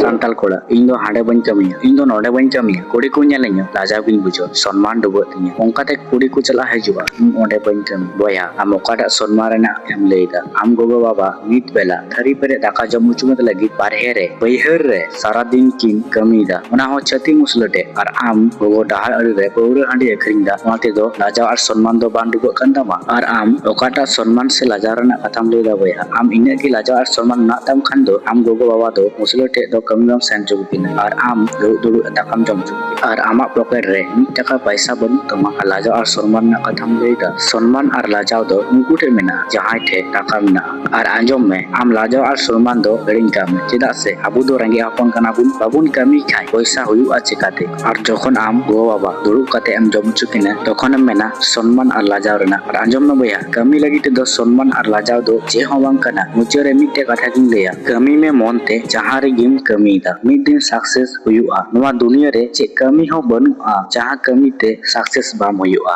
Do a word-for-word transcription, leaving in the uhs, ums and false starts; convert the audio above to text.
ᱥᱟᱱᱛᱟᱲ ᱠᱚᱲᱟ, ᱤᱧ ᱫᱚ ᱦᱟᱸᱰᱮ ᱵᱟᱹᱧ ᱠᱟᱹᱢᱤᱭᱟ, ᱤᱧ ᱫᱚ ᱱᱚᱰᱮ ᱵᱟᱹᱧ ᱠᱟᱹᱢᱤᱭᱟ, ᱠᱩᱲᱤ ᱠᱚ ᱧᱮᱞᱤᱧᱟ, ᱞᱟᱡᱟᱣ ᱜᱤᱧ ᱵᱩᱡᱷᱟᱹᱣᱟ, ᱥᱚᱱᱢᱟᱱ ᱰᱩᱵᱟᱹᱜ ᱛᱤᱧᱟ, ᱚᱱᱠᱟᱛᱮ ᱠᱩᱲᱤ ᱠᱚ ᱪᱟᱞᱟᱜ ᱦᱤᱡᱩᱜᱼᱟ, ᱤᱧ ᱚᱸᱰᱮ ᱵᱟᱹᱧ ᱠᱟᱹᱢᱤ᱾ ᱵᱚᱭᱦᱟ, ᱟᱢ ᱚᱠᱟᱴᱟᱜ ᱥᱚᱱᱢᱟᱱ ᱨᱮᱱᱟᱜ ᱮᱢ ᱞᱟᱹᱭᱫᱟ? ᱟᱢ ᱜᱚᱜᱚ ᱵᱟᱵᱟ ᱢᱤᱫ ᱵᱮᱞᱟ ᱛᱷᱟᱹᱨᱤ ᱯᱮᱨᱮᱡ ᱫᱟᱠᱟ ᱡᱚᱢ ᱦᱚᱪᱚ ᱢᱮ ᱞᱟᱹᱜᱤᱫ ᱵᱟᱨᱦᱮ ᱨᱮ, ᱵᱟᱹᱭᱦᱟᱹᱲ ᱨᱮ ᱥᱟᱨᱟᱫᱤᱱ ᱠᱤᱱ ᱠᱟᱹᱢᱤᱭᱮᱫᱟ, ᱚᱱᱟ ᱦᱚᱸ ᱪᱷᱟᱹᱛᱤ ᱢᱩᱥᱞᱟᱹ ᱴᱷᱮᱡ, ᱟᱨ ᱟᱢ ᱜᱚᱜᱚ ᱰᱟᱦᱟᱨ ᱟᱲᱮ ᱨᱮ ᱯᱟᱹᱣᱨᱟᱹ ᱦᱟᱺᱰᱤ ᱟᱹᱠᱷᱨᱤᱧ ᱫᱟ, ᱚᱱᱟ ᱛᱮᱫᱚ ᱞᱟᱡᱟᱣ ᱟᱨ ᱥᱚᱱᱢᱟᱱ ᱫᱚ ᱵᱟᱝ ᱰᱩᱵᱟᱹᱜ ᱠᱟᱱ ᱛᱟᱢᱟ? ᱟᱨ ᱟᱢ ᱚᱠᱟᱴᱟᱜ ᱥᱚᱱᱢᱟᱱ ᱥᱮ ᱞᱟᱡᱟᱣ ᱨᱮᱱᱟᱜ ᱠᱟᱛᱷᱟᱢ ᱞᱟᱹᱭ ᱫᱟ ᱵᱚᱭᱦᱟ? ᱟᱢ ᱤᱱᱟᱹᱜ ᱜᱮ ᱞᱟᱡᱟᱣ ᱟᱨ ᱥᱚᱱᱢᱟᱱ ᱢᱮᱱᱟᱜ ᱛᱟᱢ ᱠᱷᱟᱱ ᱫᱚ ᱟᱢ ᱜᱚᱜᱚ ᱵᱟᱵᱟ ᱫᱚ ᱢᱩᱥᱞᱟᱹ ᱴᱷᱮᱡ ᱫᱚ ᱠᱟᱹᱢᱤ ᱵᱟᱢ ᱥᱮᱱ ᱦᱚᱪᱚ ᱠᱤᱱᱟ, ᱟᱨ ᱟᱢ ᱫᱩᱲᱩᱵ ᱫᱩᱲᱩᱵ ᱫᱟᱠᱟᱢ ᱡᱚᱢ ᱦᱚᱪᱚ ᱠᱤᱱᱟ, ᱟᱨ ᱟᱢᱟᱜ ᱯᱚᱠᱮᱴ ᱨᱮ ᱢᱤᱫ ᱴᱟᱠᱟ ᱯᱟᱭᱥᱟ ᱵᱟᱹᱱᱩᱜ ᱛᱟᱢᱟ᱾ ᱟᱨ ᱞᱟᱡᱟᱣ ᱟᱨ ᱥᱚᱱᱢᱟᱱ ᱨᱮᱱᱟᱜ ᱠᱟᱛᱷᱟᱢ ᱞᱟᱹᱭ ᱫᱟ, ᱥᱚᱱᱢᱟᱱ ᱟᱨ ᱞᱟᱡᱟᱣ ᱫᱚ ᱩᱱᱠᱩ ᱴᱷᱮᱡ ᱢᱮᱱᱟᱜᱼᱟ ᱡᱟᱦᱟᱸᱭ ᱴᱷᱮᱡ ᱴᱟᱠᱟ ᱢᱮᱱᱟᱜᱼᱟ᱾ ᱟᱨ ᱟᱸᱡᱚᱢ ᱢᱮ, ᱟᱢ ᱞᱟᱡᱟᱣ ᱟᱨ ᱥᱚᱱᱢᱟᱱ ᱫᱚ ᱦᱤᱲᱤᱧ ᱠᱟᱜ ᱢᱮ, ᱪᱮᱫᱟᱜ ᱥᱮ ᱟᱵᱚ ᱫᱚ ᱨᱮᱸᱜᱮᱡ ᱦᱚᱯᱚᱱ ᱠᱟᱱᱟ ᱵᱚᱱ, ᱵᱟᱵᱚᱱ ᱠᱟᱹᱢᱤ ᱠᱷᱟᱡ ᱯᱚᱭᱥᱟ ᱦᱩᱭᱩᱜᱼᱟ ᱪᱮᱠᱟᱛᱮ? ᱟᱨ ᱡᱚᱠᱷᱚᱱ ᱟᱢ ᱜᱚ ᱵᱟᱵᱟ ᱫᱩᱲᱩᱵ ᱠᱟᱛᱮ ᱮᱢ ᱡᱚᱢ ᱦᱚᱪᱚ ᱠᱤᱱᱟ, ᱛᱚᱠᱷᱚᱱᱮᱢ ᱢᱮᱱᱟ ᱥᱚᱱᱢᱟᱱ ᱟᱨ ᱞᱟᱡᱟᱣ ᱨᱮᱱᱟᱜ᱾ ᱟᱨ ᱟᱸᱡᱚᱢ ᱢᱮ ᱵᱚᱭᱦᱟ, ᱠᱟᱹᱢᱤ ᱞᱟᱹᱜᱤᱫ ᱛᱮᱫᱚ ᱥᱚᱱᱢᱟᱱ ᱟᱨ ᱞᱟᱡᱟᱣ ᱫᱚ ᱪᱮᱫ ᱦᱚᱸ ᱵᱟᱝ ᱠᱟᱱᱟ᱾ ᱢᱩᱪᱟᱹᱫ ᱨᱮ ᱢᱤᱫᱴᱮᱡ ᱠᱟᱛᱷᱟ ᱜᱤᱧ ᱞᱟᱹᱭᱟ, ᱠᱟᱹᱢᱤ ᱢᱮ ᱢᱚᱱ ᱛᱮ ᱡᱟᱦᱟᱸ ᱨᱮᱜᱮᱢ ᱠᱟᱹᱢᱤᱭᱮᱫᱟ, ᱢᱤᱫ ᱫᱤᱱ ᱥᱟᱠᱥᱮᱥ ᱦᱩᱭᱩᱜᱼᱟ᱾ ᱱᱚᱣᱟ ᱫᱩᱱᱤᱭᱟᱹ ᱨᱮ ᱪᱮᱫ ᱠᱟᱹᱢᱤ ᱦᱚᱸ ᱵᱟᱹᱱᱩᱜᱼᱟ ᱡᱟᱦᱟᱸ ᱠᱟᱹᱢᱤ ᱛᱮ ᱥᱟᱠᱥᱮᱥ ᱵᱟᱢ ᱦᱩᱭᱩᱜᱼᱟ᱾